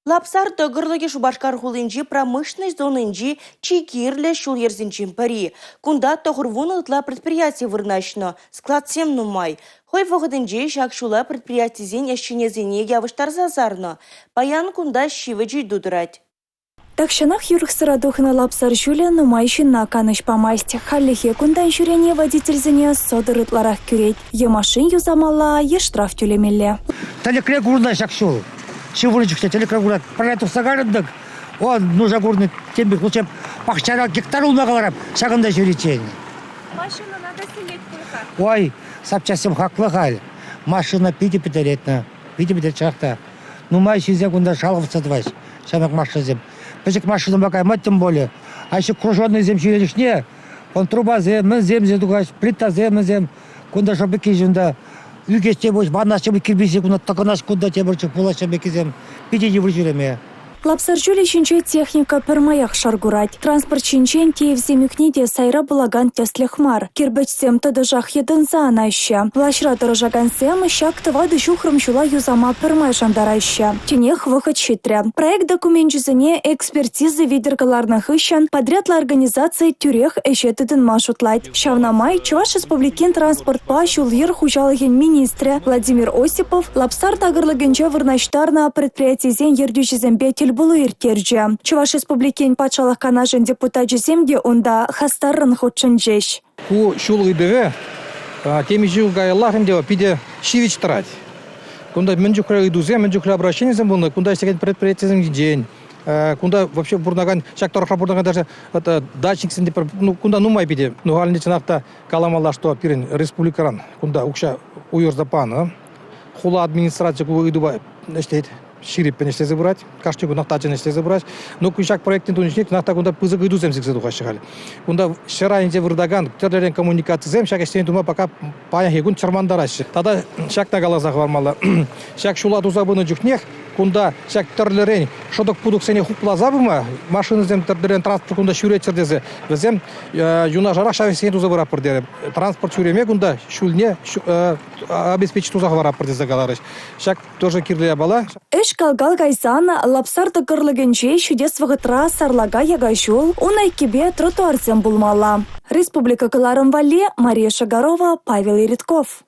Лапсар тӑкӑрлӑкӗ Шупашкар хулинчи промышленноҫ зонинчи чи кирлӗ ҫул-йӗрсенчен пӗри. Кунта 90 ытла предприяти вырнаҫнӑ, складсем нумай. Хӑй вӑхӑтӗнче ҫак ҫула предприятисен ӗҫченӗсене явӑҫтарса сарнӑ. Паян кунта ҫивӗч ыйту тӑрать. Тахҫанах юрӑхсӑра тухнӑ Лапсар ҫулӗ нумай ҫынна канӑҫ памасть. Хальлӗхе кунтан ҫӳрени водительсене сӑтӑр ытларах кӳрет. Е машин юсамалла, е штраф тӳлемелле. Тӗлӗкре курнӑ ҫак ҫул. Ҫывӑрнӑ чухне тӗлӗкре курать. Пӗрре тухса кайрӑм-тӑк, он нуша курнӑ тем пек лучше пахчара гектар улма кӑларап ҫакӑнта ҫӳриччен. Машинӑна та сӗнет пуль-ха. Ой, запчастьсем хаклӑ халь. Машина питӗ пӗтеретнӗ. Питӗ пӗтерет чӑнах та. Нумай ҫынсем кунта шалӑвса тӑваҫ ҫамрӑк машинӑсем. Пӗчӗк машинӑпа кайма тем более. А ҫак кружонныйсем ҫӳренӗ чухне вон трубасем, мӗнсем тухаҫ, плитасем, мӗнсем. Кунта шӑпӑкки ҫунта ӳкес те пуҫ, ванас те кирпӗчсем кунта тӑкӑнас кунта тепӗр чух пулаҫҫӗ пеккисем. Питӗ йывӑр ҫӳреме. Лапсар ҫулӗ ҫинче техника пӗрмаях шар курать. Транспорт ҫинчен тиевсем ӳкни те сайра пулакан тӗслӗх мар. Кирпӗчсем тӑтӑшах йӑтӑнса анаҫҫӗ. Влаҫра тӑрӑшакансем ҫак тӑватӑ ҫухрӑм ҫула юсама пӗрмай шантараҫҫӗ. Тинех вӑхӑт ҫитрӗ. Проект докуменчӗсене экспертиза витӗр кӑларнӑ хыҫҫӑн подрядлӑ организаци тӳрех ӗҫе тытӑнма шутлать. Ҫавна май Чӑваш Республикин транспортпа ҫул-йӗр хуҫалӑхӗн министрӗ Владимир Осипов Лапсар тӑкӑрлӑкӗнче вырнаҫтарнӑ предприятисен ертӳҫисемпе тӗлпулу ирттерчӗ. Чӑваш Республикин Патшалӑх Канашӗн депутачӗсем те унта хастаррӑн хутшӑнчӗҫ. Ку ҫул ыйтӑвӗ темиҫе ҫул каяллах ӗнтӗ питӗ ҫивӗч тӑрать. Кунта мӗн чухлӗ ыйтусем, мӗн чухлӗ обращенисем пулнӑ, кунта ӗҫлекен предприятисем ҫинчен, Кунта вообще пурӑнакан, ҫак тӑрӑхра пурӑнакан даже дачниксен те ну, кунта нумай питӗ. Ну, халӗ чӑнах та каламалла, что пирӗн республикӑран кунта укҫа уйӑрса панӑ. Хула администрацийӗ ку ыйтупа ӗҫлет, ҫирӗппӗн ӗҫлесе пырать, кашни кунах тачӑн ӗҫлесе пырать. Но ку ҫак проектӑн тунӑ чӑнах та кунта пысӑк ыйтусем сиксе тухаҫҫӗ халь. Кунта ҫӗр айӗнче выртакан тӗрлӗрен коммуникацисем ҫак ӗҫсене тума пока паянхи кун чӑрмантараҫҫӗ. Тата ҫакна каласа хӑвармалла. Ҫак ҫула туса пынӑ чухнех Кунта ҫак тӗрлӗрен шӑтӑк-путӑксене хупласа пыма, машинӑсем тӗрлӗрен транспорт кунта ҫӳреччӗр тесе вӗсем юнашарах ҫав ӗҫсене туса пыратпӑр терӗ. Транспорт ҫӳреме кунта ҫулне обеспечить туса хӑваратпӑр тесе каларӗҫ. Ҫак тоже кирлӗ япала. Ӗҫ кал-кал кайсан Лапсар тӑкӑрлӑкӗнче ҫитес вӑхӑтра сарлака яка ҫул, ун айккипе тротуарсем пулмалла. Республика кӑларӑм валли Мария Шагарова, Павел Иритков.